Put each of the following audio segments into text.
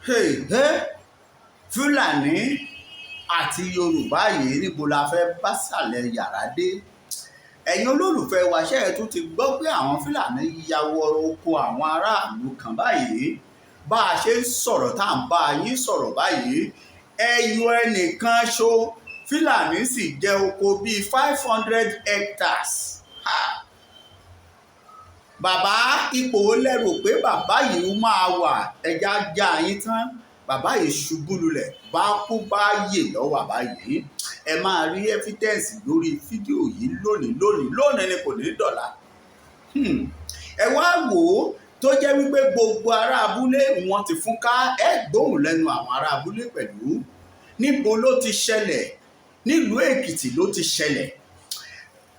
Hey, hey, Fúlàní àti Yorùbá yìí, níbo la fẹ́ bá sàlẹ̀ yàrá dé? Ẹ̀yin olólùfẹ́ wa, ṣé ẹ tún ti gbọ́ pé àwọn Fúlàní ya wọ oko àwọn aráàlú kan báyìí? Bá a ṣe ń sọ̀rọ̀, tá à ń bá yín sọ̀rọ̀ báyìí, ẹyọ ẹnìkan ṣo Fúlàní sì jẹ oko bíi 500 hectares. Ha! Bàbá, ipò wo lẹ́rù pé bàbá yìí máa wà? Ẹja já yín tán. Bàbá yìí ṣubú lulẹ̀, bá kú bá yè lọ́wọ́ bàbá yìí. Ẹ máa rí evidence lórí fídíò yìí lónìí lónìí lónìí ni, kò ní dọ̀la. Ẹ wá wò ó, tó jẹ́ wípé gbogbo ará abúlé wọn ti fún ká. Ẹ gbóhùn lẹ́nu àwọn ará abúlé pẹ̀lú. Níbo ló ti ṣẹlẹ̀? Nílùú Èkìtì ló ti ṣẹlẹ̀.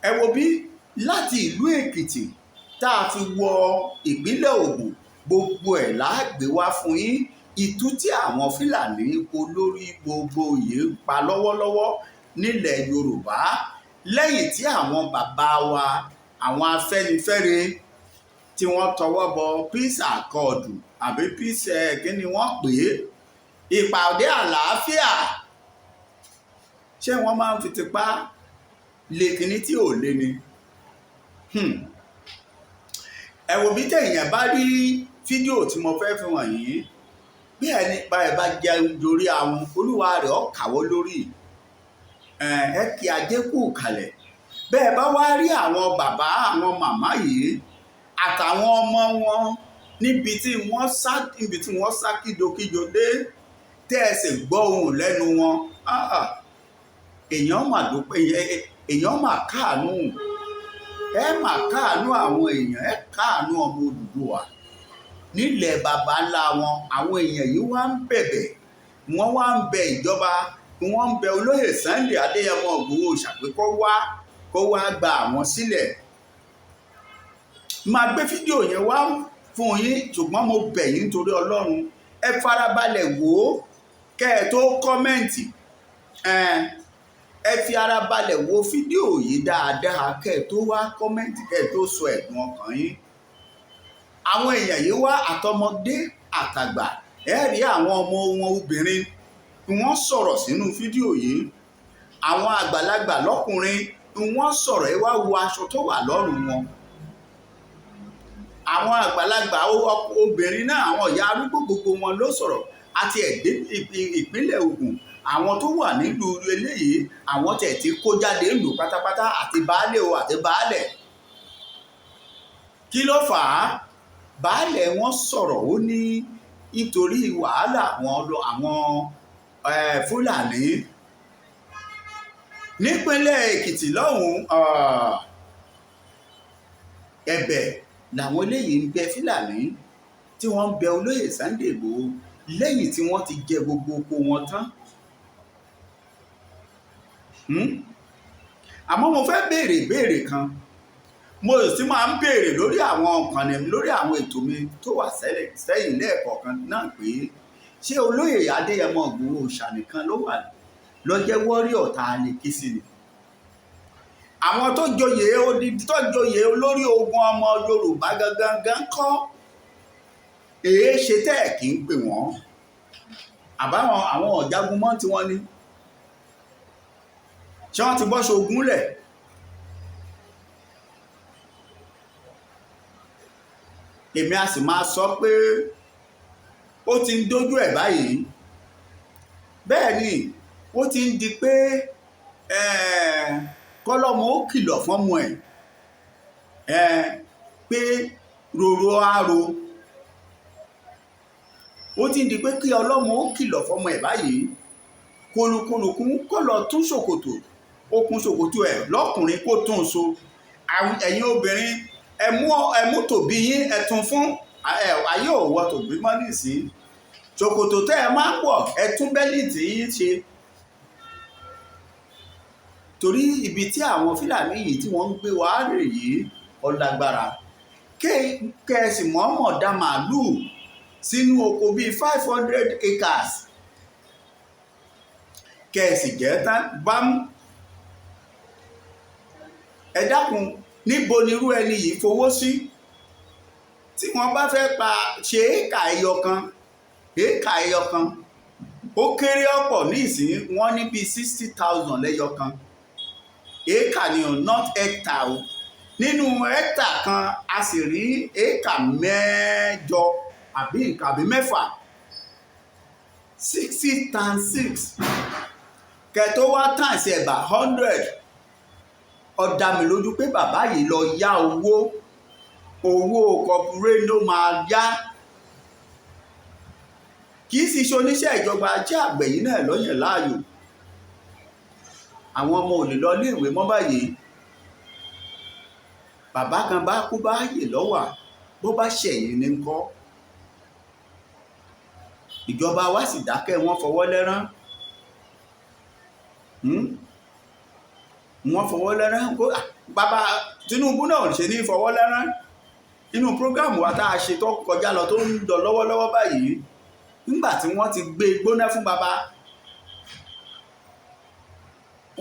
Ẹ wo bí láti ìlú Èkìtì tá a fi wọ ìpínlẹ̀ Ògùn, gbogbo ẹ̀ láàgbé wá fún yín. Ìtú tí àwọn Fúlàní olórí gbogbo yìí ń pa lọ́wọ́lọ́wọ́ nílẹ̀ Yorùbá, lẹ́yìn tí àwọn bàbá wa, àwọn Afẹ́nifẹ́re, tí wọ́n tọwọ́ bọ peace accord àbí peace, kí ni wọ́n pè é, ìpàdé àlàáfíà. Ṣé wọ́n máa ń fi tipá lé kinní tí ò lé ni? Ẹ wo bí tẹ̀yìn bá rí fídíò tí mo fẹ́ fi wọ̀nyí, bí ẹni bá ẹ bá jẹ dorí àwọn olúwa rẹ̀, ọ̀ kàwọ́ lórí ẹ kí ajé kù kalẹ̀. Bẹ́ẹ̀ bá wá rí àwọn bàbá, àwọn màmá yìí àtàwọn ọmọ wọn níbi tí wọ́n sá kíjokíjo dé, tẹ́ ẹ sì gbọ́ ohùn lẹ́nu wọn, èèyàn mà dúpẹ́, èèyàn mà káàánú, ẹ mà káàánú àwọn èèyàn, ẹ káàánú ọmọ Odùduwà nílẹ̀ baba ńlá wọn. Àwọn èèyàn yìí wá ń bẹ̀bẹ̀, wọ́n wá ń bẹ ìjọba, wọ́n ń bẹ olóyè Sunday Adéyẹmọ Ìgbòho ṣàpé kó wá, kó wá gba àwọn sílẹ̀. Máa gbé fídíò yẹn wá fún yín, ṣùgbọ́n mo bẹ̀ yín nítorí Ọlọ́run, ẹ farabalẹ̀ wò ó kẹ́ ẹ tó comment. Ẹ fi ara balẹ̀ wo fídíò yìí dáadáa kẹ́ ẹ tó wá comment, kẹ́ ẹ tó sọ ẹ̀dùn ọkàn yín. Àwọn èèyàn yìí wá, àtọmọdé àtàgbà, ẹ rí àwọn ọmọ wọn obìnrin tí wọ́n sọ̀rọ̀ sínú fídíò yìí, àwọn àgbàlagbà lọ́kùnrin tí wọ́n sọ̀rọ̀. Ẹ wá wo aṣọ tó wà lọ́rùn wọn. Àwọn àgbàlagbà obìnrin náà, àwọn ìyá arúgbó, gbogbo wọn ló sọ̀rọ̀. Àti ẹ̀dẹ́ ìpínlẹ̀ Ògùn, àwọn tó wà nílùú eléyìí, àwọn tẹ̀ tí kó jáde ìlú pátápátá, àti baálé o àti baálẹ̀. Kí ló fà á? Baálẹ̀ wọn sọ̀rọ̀, ó ní nítorí wàhálà àwọn Fúlàní nípínlẹ̀ Èkìtì lọ́hùn-ún. Ẹ̀bẹ̀ làwọn eléyìí ń bẹ Fúlàní, tí wọ́n ń bẹ olóyè Sunday Ìgbòho, lẹ́yìn tí wọ́n ti jẹ gbogbo oko wọn tán. Àmọ́ mo fẹ́ béèrè ìbéèrè kan, mo sì máa ń béèrè lórí àwọn ìkànnì mi, lórí àwọn ètò mi tó wà sẹ́yìn lẹ́ẹ̀kọ̀ọ̀kan náà, pé ṣé olóyè Adéyẹmọ Ìgbòho Òòṣà nìkan ló wà lọ́jẹ́ warrior tá a lè ké sí ni? Àwọn tó joyè odidi, tó joyè olórí ogun ọmọ Yorùbá gangan gan kọ́, èé ṣe tẹ́ ẹ̀ kí ń pè wọ́n? Àbáwọn àwọn ọ̀jagun mọ́ tí wọ́n ní, ṣé wọ́n ti bọ́ ṣogun lẹ̀? Èmi a sì máa sọ pé ó ti ń dójú ẹ̀ báyìí. Bẹ́ẹ̀ ni, ó ti ń di pé kọ́lọ́mọ ó kìlọ̀ fọ́mọ ẹ̀ pé roro àrò. Ó ti ń di pé kí ọlọ́mọ ó kìlọ̀ fọ́mọ ẹ̀ báyìí, kólukúlukú kó lọ tún ṣòkòtò, okùn ṣòkòtò ẹ̀ lọ́kùnrin kó tún un so. Ẹ̀yin obìnrin, ẹ mú tòbí yín, ẹ tún fún ayé ò wọ tòbí mọ́ nísìnyí. Ṣòkòtò tẹ́ ẹ máa ń wọ̀, ẹ tún bẹ́líìtì yín ṣe, torí ibi tí àwọn Fúlàní yìí tí wọ́n ń gbé wá rè yìí, ọ̀làgbára. Kẹ́ ẹ sì mọ̀ọ́mọ̀ dá màálùú sínú oko bíi 500 acres, kẹ́ ẹ sì jẹ́ tán bámú. Ẹ dákun, níbo nirú ẹni yìí fowó sí? Tí wọ́n bá fẹ́ pa ṣe éèkà ẹyọ kan Éèkà ẹyọ kan, ó kéré ọ̀pọ̀ ní ìsín, wọ́n ní bíi 60,000 lẹ́yọ kan. Éèkà ni o, not hectare o. Nínú hectare kan, a sì rí éèkà mẹ́jọ àbí nǹkan àbí mẹ́fà. 60 times six kẹtó wá times ẹ̀ by 100. Ó dá mi lójú pé bàbá yìí lọ yá owó, owó corporate ló máa yá, kì í sì ṣe oníṣẹ́ ìjọba. Jẹ́ àgbẹ̀ yìí náà lọ́yàn láàyò. Àwọn ọmọ ò lè lọ iléèwé mọ́ báyìí. Bàbá kan bá kú báyìí lọ́wà, bó bá ṣẹ̀yìn ní ńkọ́? Ìjọba wa sì dákẹ́, wọ́n fọwọ́ lẹ́rán. Wọ́n fọwọ́ lẹ́rán. Kó bàbá Tinubu náà ṣe ní fọwọ́ lẹ́rán. Inú program wa tá a ṣe tó kọjá lọ, tó ń lọ lọ́wọ́lọ́wọ́ báyìí, nígbà tí wọ́n ti gbé gbóná fún bàbá,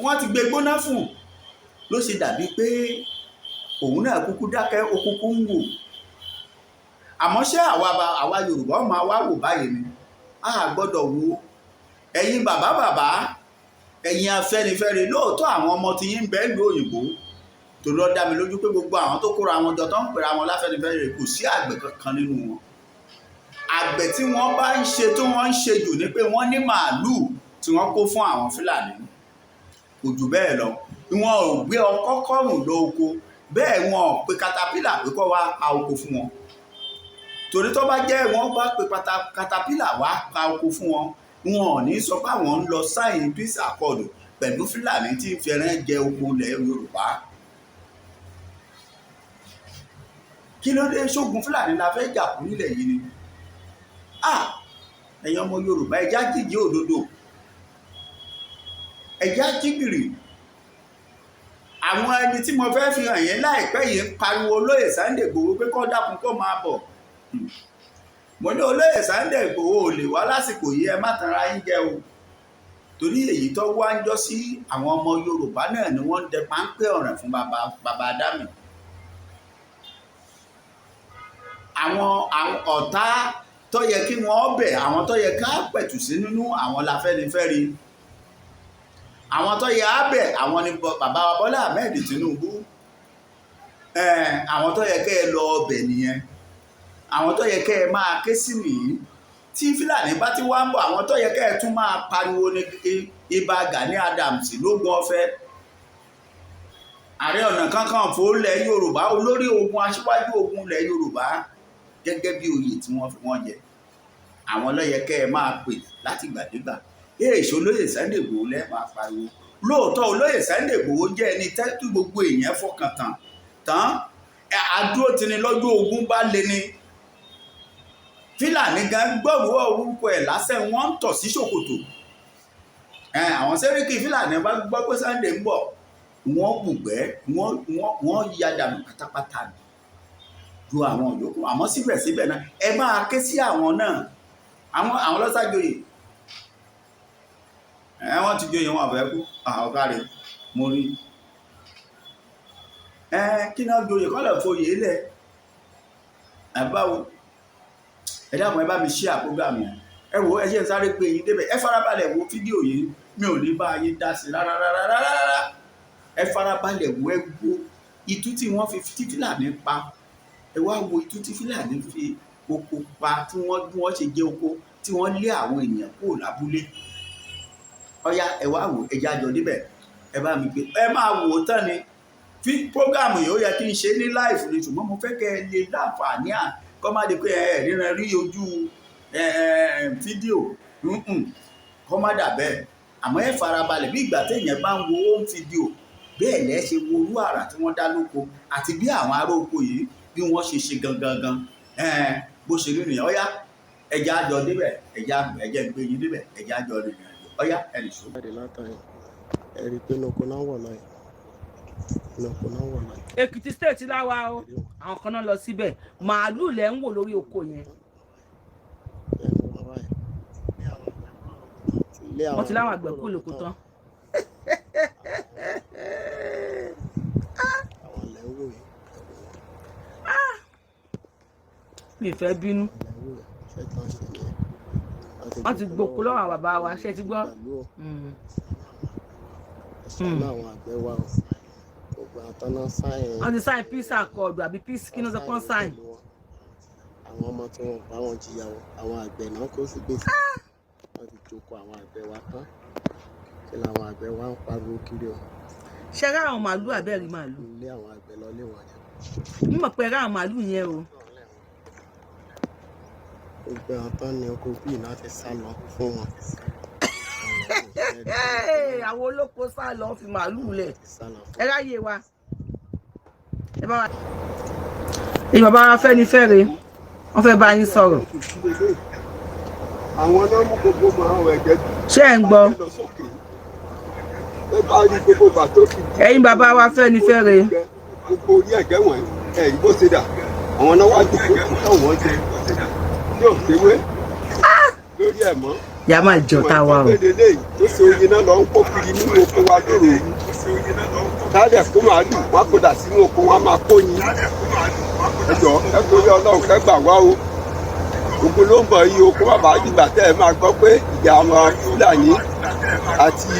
wọ́n ti gbé gbóná fún, ló ṣe dàbí pé òun náà kúkú dákẹ́, ó kúkú ń wò. Àmọ́ ṣé àwa Yorùbá máa wá wò báyìí ni? A gbọ́dọ̀ wo. Ẹ̀yin bàbá bàbá, ẹ̀yin Afẹ́nifẹ́re, lóòótọ́ àwọn ọmọ tí yín ń bẹ ìlú òyìnbó tó lọ, dá mi lójú pé gbogbo àwọn tó kóra wọn jọ tó ń pera wọn láfẹ́nifẹ́re, kò sí àgbẹ̀ kankan nínú wọn. Àgbẹ̀ tí wọ́n bá ń ṣe, tí wọ́n ń ṣe jù ni pé wọ́n ní màálùú tí wọ́n kó fún àwọn Fúlàní, kò jù bẹ́ẹ̀ lọ. Wọn ò gbé ọkọ́ kọ́rùn lọ oko, bẹ́ẹ̀ wọn ò pe katapila pé kó wá pa oko fún wọn, torí tó bá jẹ́ wọ́n bá pe katapila wá pa oko fún wọn, wọn ò ní sọ pé àwọn ń lọ sign peace accord pẹ̀lú Fúlàní tí ń fẹ́ràn jẹ oko ilẹ̀ Yorùbá. Kí ló dé? Ṣógun Fúlàní la fẹ́ jà kú nílẹ̀ yìí ni? Ẹ̀yin ọmọ Yorùbá, ẹja jíjí òdodo, ẹja jígìrì. Àwọn ẹni tí mo fẹ́ fi hàn yín láìpẹ́ yìí ń pariwo olóyè Sunday Igboho pé kó dákun, kó máa bọ̀. Mo ní olóyè Sunday Igboho ò lè wá lásìkò yìí, ẹ má tanra yín jẹ o, torí èyí tó wá ń jọ sí àwọn ọmọ Yorùbá náà ni wọ́n ń dẹ páńpẹ́ ọ̀ràn fún bàbá bàbá Dámì. Àwọn ọ̀tá tó yẹ kí wọ́n bẹ̀, àwọn tó yẹ ká pẹ̀tù sí nínú, àwọn l'Afẹ́nifẹ́re. Àwọn tó yẹ á bẹ̀, àwọn ni bàbá wa Bọ́lá Ahmed Tinubu. Àwọn tó yẹ kẹ́ ẹ lọ ọbẹ̀ nìyẹn, àwọn tó yẹ kẹ́ ẹ máa ké sí nìyí. Tí Fúlàní bá ti wá ń bọ̀, àwọn tó yẹ kẹ́ ẹ tún máa pariwo ní Ìbà Gani Adams lógun ọ̀fẹ́, Ààrẹ Ọ̀nà Kakanfò ilẹ̀ Yorùbá, olórí ogun, aṣíwájú ogun ilẹ̀ Yorùbá, gẹ́gẹ́ bí oyè tí wọ́n fi wọ́n jẹ. Àwọn ló yẹ kẹ́ ẹ máa pè láti gbàdégbà. Èèṣó olóyè Sunday Igboho lẹ́ẹ̀ máa pariwo. Lóòótọ́, olóyè Sunday Igboho jẹ́ ẹni tẹ́tù gbogbo èèyàn fọkàn tán tán, adúró tini lọ́jọ́ ogun bá lé ní Fúlàní gan gbọ́rọ̀ orúkọ ẹ̀ lásán, wọ́n ń tọ̀ sí ṣòkòtò. Àwọn sẹ́ríkì Fúlàní bá gbọ́ pé Sunday ń bọ̀, wọ́n bùgbẹ́, wọ́n ya dànù pátápátá ni ju àwọn yòókù. Àmọ́ síbẹ̀síbẹ̀ náà, ẹ máa ké sí àwọn náà, àwọn lọ́sàjòyè. Ẹ wọ́n ti joyè, wọn àfẹ́ kú ọ̀kàrẹ̀ mo rí ẹ kí náà joyè kọ́lẹ̀ foyè lẹ̀. Ẹ báwo? Ẹ dákun, ẹ bá mi share program yẹn. Ẹ wo, ẹ ṣe ń sáré gbé yín débẹ̀. Ẹ farabalẹ̀ wo fídíò yìí, mi ò ní bá yín dá sí rárá rárá rárá. Ẹ farabalẹ̀ wo, ẹ wo itú tí wọ́n fi tí Fúlàní pa. Ẹ wá wo itú tí Fúlàní fi oko pa, tí wọ́n bí wọ́n ṣe jẹ oko, tí wọ́n lé àwọn ènìyàn kúrò lábúlé. Ọ̀yá, ẹ wá wò, ẹ jájọ débẹ̀. Ẹ bá mi gbé, ẹ máa wò ó tán ni. Fi program yìí, ó yẹ kí n ṣe ní live ni, ṣùgbọ́n mo fẹ́ kẹ́ ẹ lè láǹfààní à kọ́ má di pé ẹ ríran rí ojú fídíò, kọ́ má dà bẹ́ẹ̀. Àmọ́ ẹ farabalẹ̀, bí ìgbà téèyàn bá ń wo home video, bẹ́ẹ̀ lẹ́ ṣe wo orú àrà tí wọ́n dá lóko àti bí àwọn ará oko yìí bí wọ́n ṣe ṣe gangan gan bó ṣe rí nìyẹn. Ọ̀yá, ẹja àjọ débẹ̀, ẹja ẹjẹ gbé yín débẹ̀, ẹja àjọ rìnrìn àjò. Ọ̀yá, ẹnì ṣó. Jáde látàrí ẹ rí i pé inú oko náà wọ̀ lọ yìí, inú oko náà wọ̀ lọ yìí. Èkìtì State láwa o. Àwọn kan náà lọ síbẹ̀, màálù lẹ̀ ń wò lórí oko yẹn. Ẹnu wọn báyìí lé àwọn Wọ́n ti láwọn àgbẹ̀ kúrò lóko tán. Àwọn ilẹ̀ ń wò yìí, ẹ̀wò wọn. Mi ì fẹ́ bínú. Ilẹ̀ ń wò yìí, iṣẹ́ tí wọ́n ṣe nìyẹn. Wọ́n ti gboko lọ́wọ́ àwọn bàbá wa, ṣé ti gbọ́? Pẹ̀lú o. Ẹ ṣàánú àwọn àgbẹ̀ wa o, gbogbo àtọ́nà sign. Wọ́n ti sign peace accord àbí peace, kí ló sọ pé wọ́n sign? Àwọn ọmọ tí wọn bá wọn jìyà o, àwọn àgbẹ̀ náà kó sí gbèsè. Wọ́n ti jókòó àwọn àgbẹ̀ wa tán. Kí làwọn àgbẹ̀ wa ń pariwo kiri o? Ṣe rá àwọn màálù àbẹ́ẹ̀rí màálù? Ilé àwọn àgbẹ̀ lọ lé wọn yẹn. Mímọ̀ pé rá àwọn màálù yẹn o. Gbogbo àwọn tán ní oko bíi náà ti sá lọ fún wọn. Hey, àwọn olóko sá lọ fi màálù lẹ̀. Ti sá lọ fún Ẹ ráyè wa, ẹ bá wa. Èyí bàbá wa Fẹ́nifẹ́re, wọ́n fẹ́ bá yín sọ̀rọ̀. Àwọn náà mú gbogbo màá ẹ̀gẹ́ Ṣé ẹ̀ ń gbọ́? lọ sókè. Ẹ bá rí gbogbo ìgbà tó fi di. Ẹ̀yin bàbá wa Fẹ́nifẹ́re. Gbogbo orí ẹ̀gẹ́ wọ̀nyí, ẹ̀yìn bó ṣe dà, àwọn náà wá dùkú táwọn jẹ tí ò séwé lórí ẹ̀ mọ́. Ìyá máa jọ tá a wà o. Ìwọ̀n ìtọ́gbélé tó ṣe oyin náà lọ ń kó kiri nínú oko wa lóru òru. Tálẹ̀ kó màálù wọn kó dà sínú oko, wọn máa kó yin. Ẹ jọ, ẹ torí Ọlọ́run kẹ́ gbà wá o. Ogun ló ń bọ̀ yìí o, kó má bàa dìgbà tẹ́ ẹ máa gbọ́ pé ìjà àwọn Fúlàní àti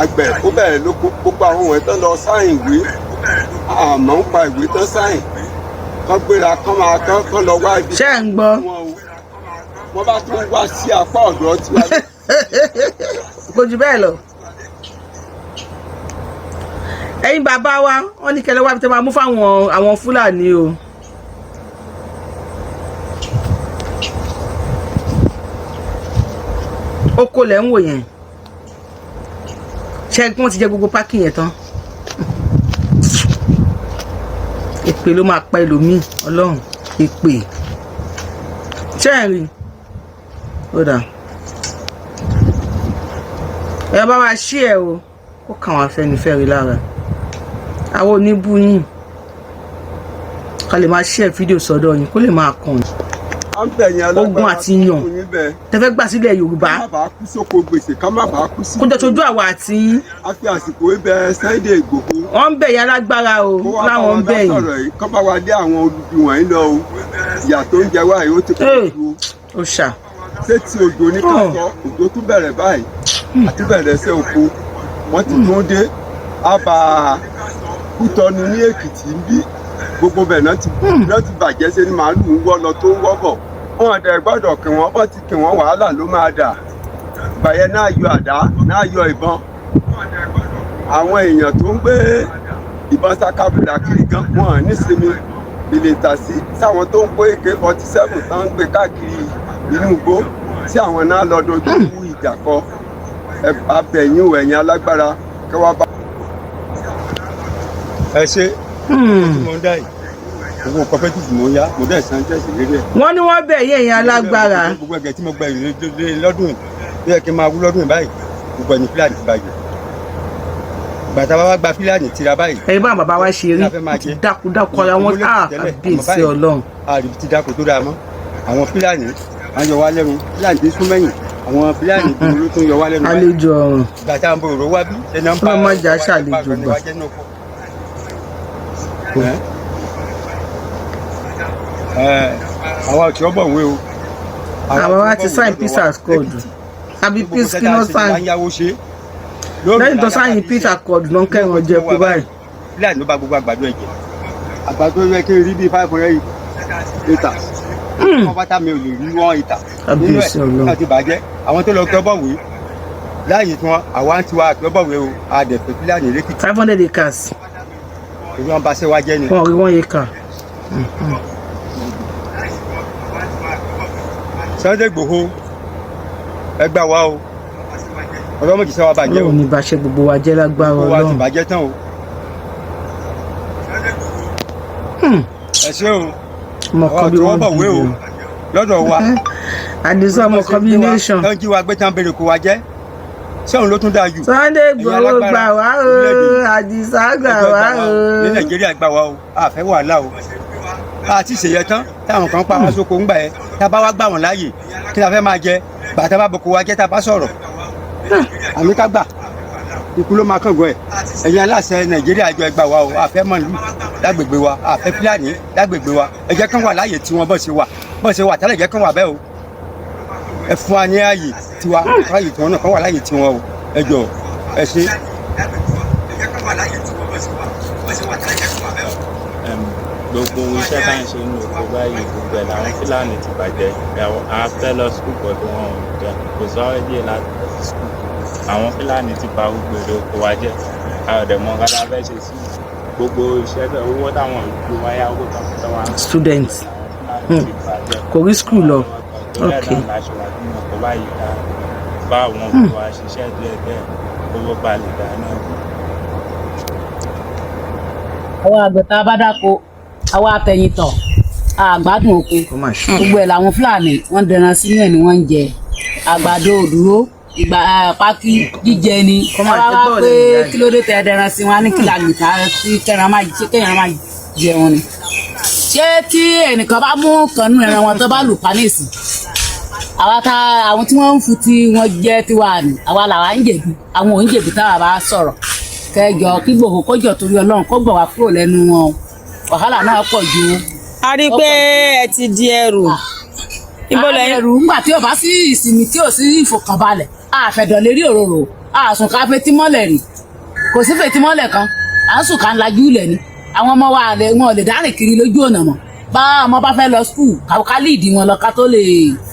àgbẹ̀ ó bẹ̀rẹ̀ lóko. Gbogbo àwọn wọ̀nyí tán lọ sign ìwé, àmọ́ ń pa ìwé tán sign, kán gbéra, kán máa kán lọ wá ibi Ṣé ẹ̀ ń gbọ́? wọn o. Wọ́n bá tún wá sí apá ọ̀dọ̀ tiwa. Kò jù bẹ́ẹ̀ lọ. Ẹ̀yin bàbá wa, wọ́n ní kẹlẹ́ wá bí tẹ́ máa mú fáwọn àwọn Fúlàní o. Oko lẹ̀ ń wò yẹn. Ṣé wọ́n ti jẹ gbogbo pákí yẹn tán? Èpè ló máa pa ẹlòmíì. Ọlọ́run, èpè. Ṣé ẹ̀ ń rí ó dà? Ẹ bá wa ṣí ẹ o, ó kàn wá Afẹ́nifẹ́re lára. Àwọn oníbú yín, ká lè máa ṣí ẹ fídíò sọ́dọ̀ yín, kó lè máa kàn yín. À ń bẹ̀yìn alágbára Ogun àti yàn. tó kù níbẹ̀. Tẹ́fẹ́ gbà sílẹ̀ Yorùbá. Ká má bàa kú sóko gbèsè, ká má bàa kú sí. Kó jọ sojú àwa àti yín. A fi àsìkò ibẹ̀ Sunday Igboho. Wọ́n ń bẹ̀ yín alágbára o. Kó wá bá Láwọn wa ń dá bẹ̀ yín. sọ̀rọ̀ yìí, kó bá wa lé àwọn olubi wọ̀nyí lọ o. Ìyà tó ń jẹ wá yìí, ó ti pọ̀ Hey. jù o. Ó ṣà. Ṣé ti òjò ní ká sọ? Òjò tún bẹ̀rẹ̀ báyìí, àti bẹ̀rẹ̀ ẹsẹ̀ oko. Wọ́n ti tún dé àbá Kútọ́nu ní Èkìtì ń bí. Gbogbo bẹ̀ náà ti bàjẹ́. Ṣe ni màálù ń wọ́ lọ tó ń wọ́ bọ̀. Wọn dẹ̀ gbọ́dọ̀ kí wọ́n bọ́ ti kí wọ́n, wàhálà ló máa dà gbàyẹn. Náà yọ àdá, náà yọ ìbọn. Àwọn èèyàn tó ń gbé ìbọn sakabula kiri gan, wọn nísinmi ìlètàsí sáwọn tó ń kó AK-47 tó ń gbé káàkiri inú igbó tí àwọn náà lọ dojú kú ìjà kọ. Abẹ̀yìn ò, ẹ̀yìn alágbára kẹwàá bá. Ẹ ṣe tí mo ń dá yìí, owó cooperative mo ń yá, mo dẹ̀ san tẹ̀sí lérí ẹ̀. Wọ́n ní wọ́n bẹ̀ yín, ẹ̀yin alágbára. Gbogbo ẹ̀gẹ́ tí mo gba ìlú lọ́dún yìí tó yẹ kí n máa wú lọ́dún yìí báyìí, gbogbo ẹ̀yìn Fúlàní ti bàjẹ́. Bàtà bá wá gba Fúlàní tira báyìí. Ẹ̀yin bá bàbá wa ṣe rí. La fẹ́ máa jẹ. Dákúdákú ara wọn á. Tẹ́lẹ̀, àmọ́ Kábíyèsí báyìí, Ọlọ́run. Àrùn ti dáko tó dáa mọ́. Àwọn Fúlàní à ń yọ wá lẹ́nu, Fúlàní ti sún mẹ́yìn, àwọn Fúlàní gbogbo ló tún yọ wá lẹ́nu báyìí. Àlejò ọ̀run. Gbàtà ń bọ òró wá bí ṣe náà ń bá Ọlọ́run má jẹ́ á ṣàlejò wa gbà. jẹ́ ní oko. Ẹ ẹ, àwa ò tí ó bọ̀ wé o. Àwọn wa ti sign peace accord àbí peace, kí ló sign? Lẹ́yìn tó sign peace accord náà, kẹ́ran jẹ kó báyìí. Fúlàní ló bá gbogbo àgbàdo ẹ̀ jẹ́. Àgbàdo yẹ kí n rí bíi 500 litres, wọ́n bá mi ò lè rí 1 litre nínú Kábíyèsí ẹ̀. Ọlọ́run. Náà ti bàjẹ́. Àwọn tó lọ gbọ́ bọ̀wé láàyè tí wọn, àwa ń tiwa àgbẹ̀bọ̀wé o, àdẹ̀fẹ̀ Fúlàní lẹ́kìtì. 500 acres. Èyí wọn bá ṣe wá jẹ́ ni. Wọn ò rí 1 acre. Sunday Igboho, ẹ gbà wá o. Ọlọ́mọdé sọ wa bàjẹ́ o. Ọlọ́run ní bá ṣe gbogbo wa jẹ́ lágbára Gbogbo wa ti Ọlọ́run. bàjẹ́ tán o. Ẹ ṣé o. Ọmọ Àwọn kan bí tí wọ́n wọ́n bọ̀wé o lọ́dọ̀ wa. Àdìsá ọmọ combination. Tán jí wa gbé, tán béèrè kó wa jẹ́, ṣé òun ló tún dáa jù? Sunday Ẹ̀yin Igboho alágbára gbà wá o. orílẹ̀-èdè. Àdìsá gbà Ẹgbẹ́ wá gbà o. ní Nàìjíríà, gbà wá o. Àfẹ́ wàhálà o. Àti ìṣèyẹ tán táwọn kan pa wá sóko ńgbà yẹn. Tá a bá wá gbà wọ́n láàyè, kí la fẹ́ máa jẹ? Bàtà bá boko wa jẹ́, tá a bá sọ̀rọ̀ àmì ká gbà, ikú ló máa kángun ẹ̀. Ẹ̀yin aláṣẹ Nàìjíríà, jọ ẹ gbà wá o. Àfẹ́ mọ̀lú lágbègbè wa, àfẹ́ Fúlàní lágbègbè wa. Ẹ jẹ́ kán wà láàyè tí wọ́n bọ́ ṣe wà, bọ́ ṣe wà tẹ́lẹ̀, jẹ́ kán wà bẹ́ẹ̀ o. Ẹ fún wa ní ààyè tiwa, ààyè tiwọn náà kọ́ wà láàyè tiwọn o. Ẹ jọ, ẹ ṣe. Gbogbo iṣẹ́ tá à ń ṣe nínú oko báyìí, gbogbo ẹ̀ làwọn Fúlàní ti bàjẹ́. A fẹ́ lọ school pẹ̀lú wọn ò jẹ́, kò sọ́rọ̀ díẹ̀ láti lọ sí school. Àwọn Fúlàní ti ba gbogbo èrè oko wa jẹ́. A ò dẹ̀ mọ nǹkan tá a fẹ́ ṣe sí gbogbo iṣẹ́ tó owó táwọn ìlú wa yá, owó tó tó wá. Student. Àwọn Fúlàní ti bàjẹ́. Kò rí school lọ. Torí ẹ̀ Okay. náà la ṣe wà nínú oko báyìí, ká bá àwọn òbí wa ṣiṣẹ́ díẹ̀ díẹ̀, owó ba lè dá náà. Àwọn àgbẹ̀ tá a bá dáko, àwa àtẹ̀yìntọ̀ àgbádùn oko. Ó mà ṣe. Gbogbo ẹ̀ làwọn Fúlàní wọ́n dẹran sínú ẹ̀ ni wọ́n ń jẹ àgbàdo òdúró ìgbà pákí jíjẹ ni. Kọ́ máa Àwa ṣe wá bọ́ọ̀lù pé ẹ̀yìn ìyá kí ló dé tẹ dẹran sí wọn á ní kí làgbè tá sí kẹran máa ṣe kẹran máa jẹun ni. Ṣé tí ẹnìkan bá mú kanú ẹran wọn tó bá lù pa nísìn, àwa tá àwọn tí wọ́n ń fún tí wọ́n jẹ́ tiwa ni, àwa làwa ń jẹ̀bi, àwọn ò ń jẹ̀bi. Táwa bá sọ̀rọ̀ kẹjọ kí gbòho kọjọ torí Ọlọ́run kó gbọ̀ wá kúrò lẹ́nu wọn o. Wàhálà náà pọ̀ ju o. A rí i pé ẹ ti di ẹrù ibo lẹ́yìn. Ẹrù ńgbà tí ò bá sí ìsinmi, tí ò sí ìfọ̀kànbalẹ̀, àfẹ̀dọ̀ lérí òróró, àsùn ká fetí mọ́lẹ̀ rí, kò sí fetí mọ́lẹ̀ kan, à ń sùn ká ń lajú ilẹ̀ ni. Àwọn ọmọ wa wọn ò lè dárìn kiri lójú ọ̀nà mọ́. Bá ọmọ bá fẹ́ lọ school, ká líìdì wọn lọ ká tó lè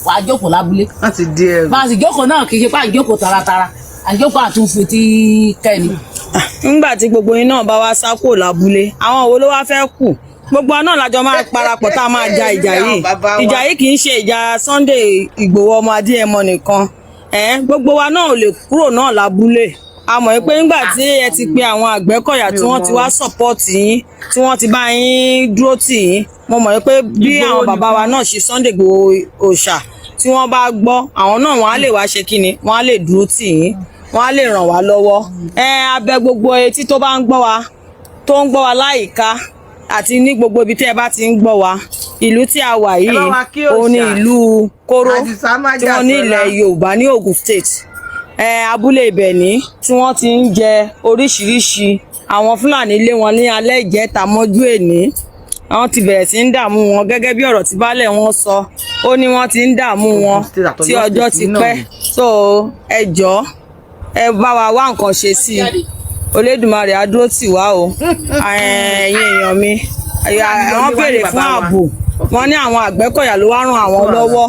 wàá jókòó lábúlé. Wọ́n ti di ẹrù. Bá a sì jókòó náà, kì í ṣe pé à ń jókòó taratara, à ń jókòó àtúnfi tí kẹ́ni. Nígbà tí gbogbo yín náà bá wá sá kúrò lábúlé, àwọn wo ló wá fẹ́ kù? Gbogbo wa náà lájọ máa parapọ̀ tá a máa ja ìjà yìí. Àwọn bàbá wa. Ìjà yìí kì í ṣe ìjà Sunday Ìgbòho ọmọ Adéyẹmọ nìkan. Gbogbo wa náà ò lè kúrò náà lábúlé. A mọ̀ pé nígbà tí ẹ ti pe àwọn Àgbẹ̀kọ̀yà tí wọ́n ti wá support yín, tí wọ́n ti bá yín dúró tì yín, mo mọ̀ pé bí Ìgbòho àwọn bàbá wa náà ṣe Sunday Ìgbòho òòṣà tí wọ́n bá gbọ́, àwọn náà wọ́n á lè wá ṣe kíni, wọ́n á lè dúró tì yín, wọ́n á lè ràn wá lọ́wọ́. Ẹ abẹ gbogbo etí tó bá ń gbọ́ wa, tó ń gbọ́ wa láyìíká àti ní gbogbo ibi tí ẹ bá ti ń gbọ́ wa, ìlú tí a wà Ẹ yìí bá wa kí òun ni òòṣà. ìlú Kóró Àdìsá má tí wọ́n ní jà ilẹ̀ sọ́lá. Yorùbá ní Ogun State, abúlé Ìbẹ̀ní tí wọ́n ti ń jẹ oríṣiríṣi. Àwọn Fúlàní lé wọn ní alẹ́ ìjẹta mọ́jú èní, àwọn ti bẹ̀rẹ̀ sí ń dààmú wọn gẹ́gẹ́ bí ọ̀rọ̀ tí baálẹ̀ wọn sọ. Ó ní wọ́n ti ń dààmú wọn Ogun State àtọ̀yọ́ tí ọjọ́ State ti náà pẹ́ ni. So ẹ jọ̀ọ́, ẹ bá wa wá nǹkan ṣe sí i. Olódùmarè á dúró tì wá o. Ẹ̀yin èèyàn mi, wọ́n béèrè fún ààbò. Wọ́n ní àwọn Àgbẹ̀kọ̀yà ló wá ràn àwọn lọ́wọ́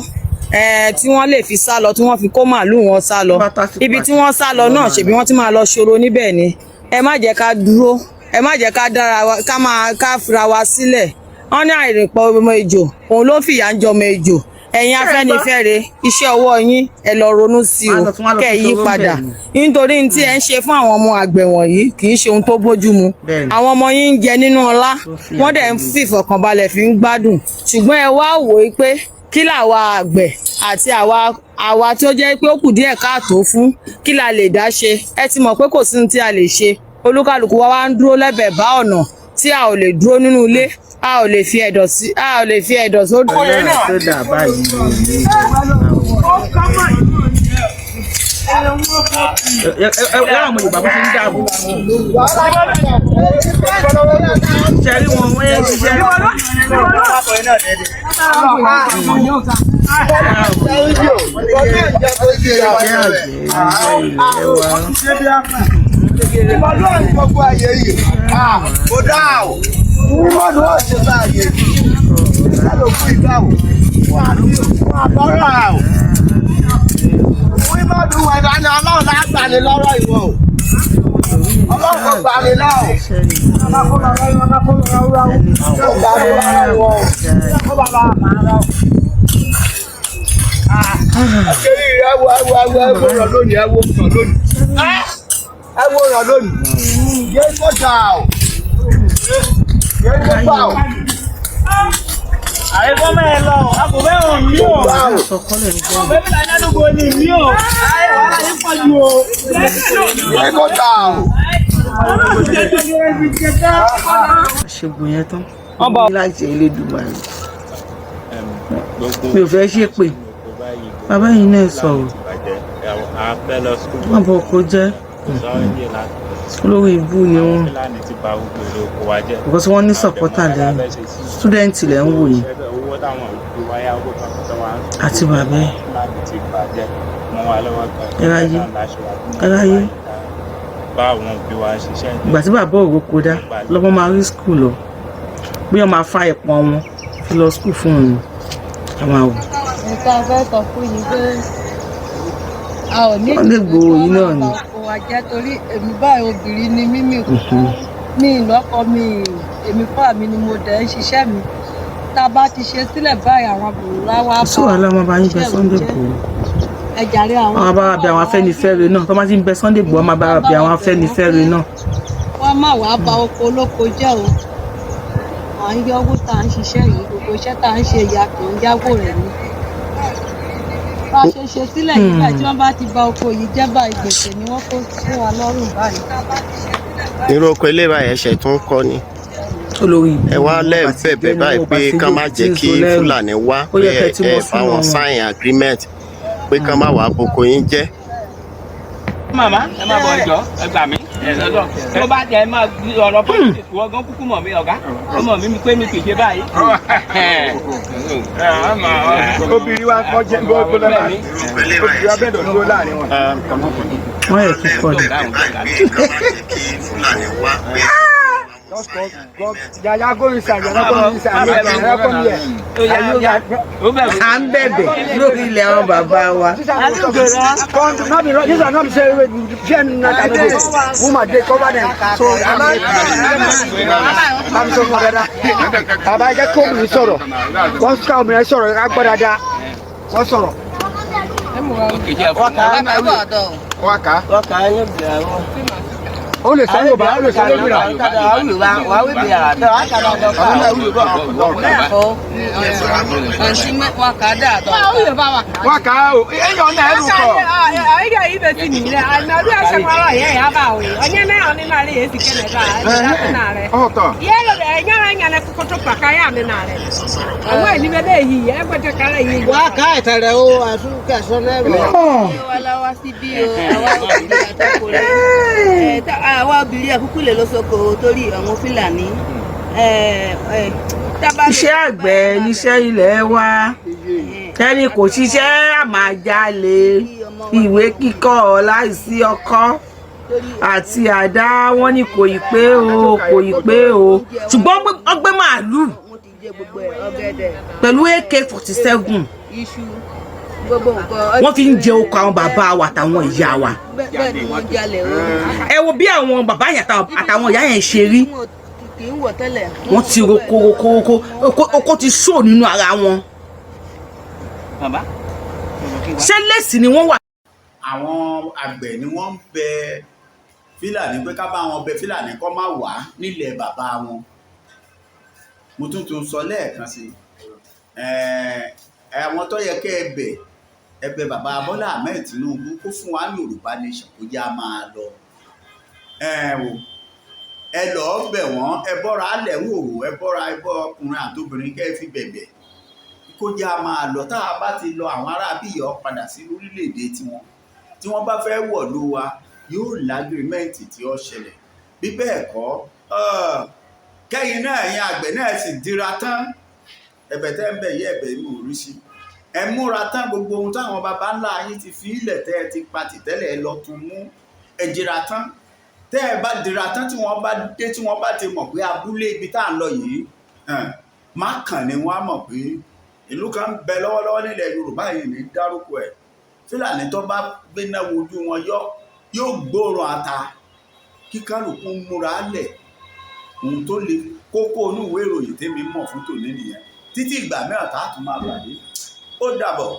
tí wọ́n lè fi sá lọ, tí wọ́n fi kó màálùú wọn sá lọ. Bá tásìkò Ibi tí wọ́n sá lọ náà, ṣèbí wọ́n ti máa lọ ṣòro níbẹ̀ ni. Ẹ má jẹ́ ká dúró, ẹ má jẹ́ ká dára wa, ká máa ká fira wa sílẹ̀. Wọ́n ní àìrìnpọ̀ ọmọ ejò òun ló fìyà ń jọmọ ejò. Ẹ̀yin Afẹ́nifẹ́re, iṣẹ́ ọwọ́ yín, ẹ lọ ronú sí o. Wọ́n á lọ tún wá lọ Kẹ́ ẹ fi yí ṣòro padà, bẹ́ẹ̀ ni. nítorí ní tí ẹ ń ṣe fún àwọn ọmọ àgbẹ̀ wọ̀nyí kì í ṣe ohun tó bójú mu. Bẹ́ẹ̀ni. Àwọn ọmọ yín ń jẹ nínú ọlá, Tó fi wọ́n dẹ̀ ń àgbẹ̀ fi ìfọ̀kànbalẹ̀ fi ń gbádùn, ṣùgbọ́n ẹ wá wò ó pé kí làwa àgbẹ̀ àti àwa tí ó jẹ́ pé ó kù díẹ̀ káàtó fún, kí la lè dá ṣe? Ẹ ti mọ̀ pé kò sí ohun tí a lè ṣe. Olúkálùkù wa wá ń dúró lẹ́bẹ̀ẹ́ bá ọ̀nà tí a ò lè dúró nínú ilé, a ò lè fi ẹ̀dọ̀ sí, a ò lè fi ẹ̀dọ̀ sódò. Ọlọ́run tó dà báyìí ẹ ẹ àwọn Yorùbá bó ṣe ń dààmú. Ṣe rí wọn, wọ́n yẹn ṣiṣẹ́. Iṣẹ́ àgbẹ̀ iṣẹ́ ilẹ̀ wa. Ìmọ̀lúwà ní gbogbo àyè yìí. Kò dáa o. Ìmọ̀lúwà ṣe bá àyè yìí. Ìṣẹ́ ló fún ìgbà o. Fún àbọ̀rọ̀ o. Ìmọ̀lúwà ìdáná Ọlọ́run á gbà ní lọ́rọ̀ ìwọ o. Ọlọ́run kò gbà ní lọ́wọ́. Kò gbà ní lọ́wọ́ ìwọ o. Akéré rẹ̀ wo ẹwo ẹwo ẹwo ràn lónìí, ẹwo ràn lónìí. Ẹwo ràn lónìí. Yé kó ta o. Yé kó pa o. Àyẹ̀kọ́ mẹ́rin lọ, a kò fẹ́ hàn mí o. Pa o. Sọkọ́lẹ̀ ń gbọ́. Bẹ́ẹ̀ ni aládùúgbò ni mí o. Ayé wàhálà yìí pọ̀ jù o. Yé kó ta o. Ṣègùn yẹn tán. Wọ́n bá- Láti Elédùmarè. Gbogbo Mi ò fẹ́ ṣépè. oko báyìí, gbogbo Bàbá yìí náà Fúlàní sọ̀rọ̀. ti bàjẹ́. A fẹ́ lọ school. Wọ́n bọ̀ kó jẹ́ Kò sọ́rọ̀ díẹ̀ láti lọ sí school. olórí ibú ni Àwọn wọ́n. Fúlàní ti ba gbogbo èrè oko wa jẹ́. Because wọ́n ní supporter lẹ́yìn. Student lẹ̀ ń wò yìí. Owó táwọn òbí wa yá, owó kan tó wá ń Àti bàbá ẹ̀. Fúlàní ti bàjẹ́. mọ́ wa lọ́wọ́ gan. Ẹ ráyé. Náà la ṣe wà bí Ẹ ráyé. Bá àwọn òbí wa ṣiṣẹ́. Ìgbà tí bàbá òroko dá lọ́mọ máa rí school lọ, bí wọ́n máa fa ẹ̀pọ̀n wọn fi lọ school fún òun, a máa wò. Nǹkan fẹ́ sọ fún yín pé a ò ní Wọ́n lè gbowó yìí náà ni. Kò wá jẹ́ torí èmi báyìí, obìnrin ni mímì mi ìlọ́kọ mi, èmi fúnra mi ni mo dẹ̀ ń ṣiṣẹ́ mi. Tá a bá ti ṣe sílẹ̀ báyìí, àwọn bùrùlá wa Kò sí wàhálà, wọn bá yín bẹ iṣẹ́ mi Sunday jẹ́. Igboho. Ẹ jàre, àwọn Àwọn bá wa bẹ àwọn Afẹ́nifẹ́re náà. Tó bá ti ń bẹ Sunday Igboho, wọn máa bá wa bẹ àwọn Afẹ́nifẹ́re náà. Wọ́n má wàá ba oko olóko jẹ́ o. À ń yọwó tá à ń ṣiṣẹ́ yìí, gbogbo iṣẹ́ tá à ń ṣe ìyá kì í yáwó rẹ̀ ni. Bá a ṣe ṣe sílẹ̀ yìí báyìí, tí wọ́n bá ti ba oko yìí jẹ́ báyìí, gbèsè ni wọ́n kó fún wa lọ́rùn báyìí. Irú oko ilé báyìí, ẹsẹ̀ tó ń kọ́ ni. Olórí Ẹ wá lẹ́ẹ̀bẹ̀bẹ̀ báyìí pé ká má jẹ́ kí Fúlàní wá, Ó pé yẹ kẹ́ tí ẹ mo bá wọn súnmọ́ wọn. sign agreement pé ká má wàá boko yín jẹ́. Màmá, ẹ má bọ̀, ẹjọ́ ẹ gbà mí ẹ lọ́dọ̀ tó bá jẹ́ ẹ máa ọ̀rọ̀ politics, wọ́n gan kúkú mọ̀ mí, ọ̀gá ó mọ̀ mí pé mi kì í ṣe báyìí. Obìnrin wa kọ́ jẹ́ gbọ́dọ̀ náà, obìnrin wa bẹ́ẹ̀ dúró láàrin wọn. Wọ́n yẹ kí kọ́ ni. Yàyà go inside, yàyà go inside, yàyà come here. À ń bẹ̀bẹ̀ lórí ilẹ̀ àwọn bàbá wa. Come, no be this one, no be say fear na that day. Woman dey cover them. So I'm so dada. Bàbá, jẹ́ kí obìnrin sọ̀rọ̀. Wọ́n ká obìnrin sọ̀rọ̀, ká gbọ́ dáadáa. Wọ́n sọ̀rọ̀. Wọ́n kà á. Ó lè sọ Yorùbá, ó lè sọ Yorùbá. Wọ́n kà á o, èèyàn náà ẹrù kọ. Ọ̀tọ̀. Wa la wá síbí o, àwa obìnrin àtọkùnrin ẹ, àwa obìnrin àkúkú lè lọ sóko o, torí àwọn Fúlàní ẹ, ẹ, tá bá lè- Iṣẹ́ àgbẹ̀ níṣẹ́ ilẹ̀ wa, ẹni kò ṣiṣẹ́ àmàjalè. Ìwé kíkọ́ láìsí ọkọ́ àti àdá, wọn ní kò ì pé o, kò ì pé o. Ṣùgbọ́n wọ́n gbé màálù wọ́n ti jẹ gbogbo ẹ̀, ọ̀gẹ̀dẹ̀, pẹ̀lú AK-47. Iṣu, gbogbo nǹkan. Wọ́n fi ń jẹ oko àwọn bàbá wa àtàwọn ìyá wa. Bẹ́ẹ̀ ni wọ́n jalè o. Ẹ wo bí àwọn bàbá yẹn àtàwọn ìyá yẹn ṣe rí. Wọn kì í wọ̀ tẹ́lẹ̀. Wọ́n ti roko roko roko, oko ti ṣó nínú ara wọn. Bàbá. Ṣé lẹ́sì ni wọ́n wà? Àwọn àgbẹ̀ ni wọ́n ń bẹ Fílàní pé ká bá wọn bẹ Fílàní kó má wá nílẹ̀ bàbá wọn. Mo tún tún sọ lẹ́ẹ̀kan sí i, àwọn tó yẹ kẹ́ ẹ bẹ̀, ẹ bẹ̀ bàbá Bọ́lá Ahmed Tinubu kó fún wa ní Yorùbá Nation, kó já máa lọ. Ẹ wò, ẹ lọ́ọ́ bẹ̀ wọ́n, ẹ bọ́ra alẹ̀ ń wò, ẹ bọ́ra, ẹ bọ́ ọkùnrin àtobìnrin kẹ́ ẹ fi bẹ̀bẹ̀ kó já máa lọ. Tá a bá ti lọ, àwọn ará bíyọ̀ padà sí orílẹ̀-èdè tiwọn. Tí wọ́n bá fẹ́ wọ̀lú wa, yóò l'agreement tí ó ṣẹlẹ̀. Bí bẹ́ẹ̀ kọ́, kẹ́yìn náà, ẹ̀yin àgbẹ̀ náà sì dira tán. Ẹ̀bẹ̀ tẹ́ ń bẹ̀ yí, ẹ̀bẹ̀ mi ò rí sí. Ẹ múra tán, gbogbo ohun táwọn baba ńlá yín ti fi ilẹ̀ tẹ́ ẹ ti pa tìtẹ́lẹ̀, ẹ lọ tún mú. Ẹ dira tán. Tẹ́ ẹ bá dira tán, tí wọ́n bá dé, tí wọ́n bá ti mọ̀ pé abúlé ibi tá à ń lọ yìí má kàn ní, wọ́n á mọ̀ pé ìlú kan ń bẹ lọ́wọ́lọ́wọ́ nílẹ̀ Yorùbá yìí ní dárúkọ ẹ̀. Fúlàní tó bá gbéná wojú wọn, yọ yóò gbóòórùn ata. Kí kálukú múra lẹ̀. Ohun tó le kókó inú ìwé ìròyìn tèmi mọ̀ fún tòní nìyẹn. Títí ìgbà mìíràn tá a tún máa pàdé, ó dàbọ̀.